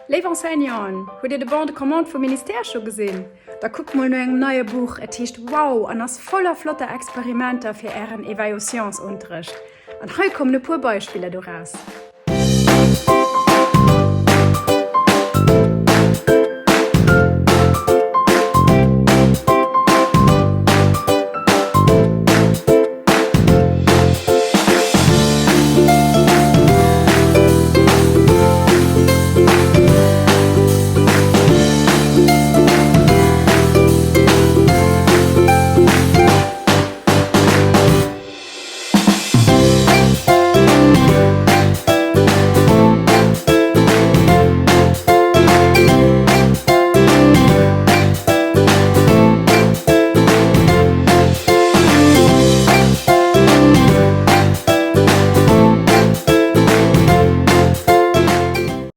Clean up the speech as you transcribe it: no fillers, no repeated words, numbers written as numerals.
Léif Enseignanten, hutt Dir de Bon de commande vum Ministère scho gesinn? Da kuckt mol no engem neie Buch, et heescht Wow an ass voller flotter Experimenter fir Ären Éveil aux sciences Unterrecht. An hei kommen e puer Beispiller doraus.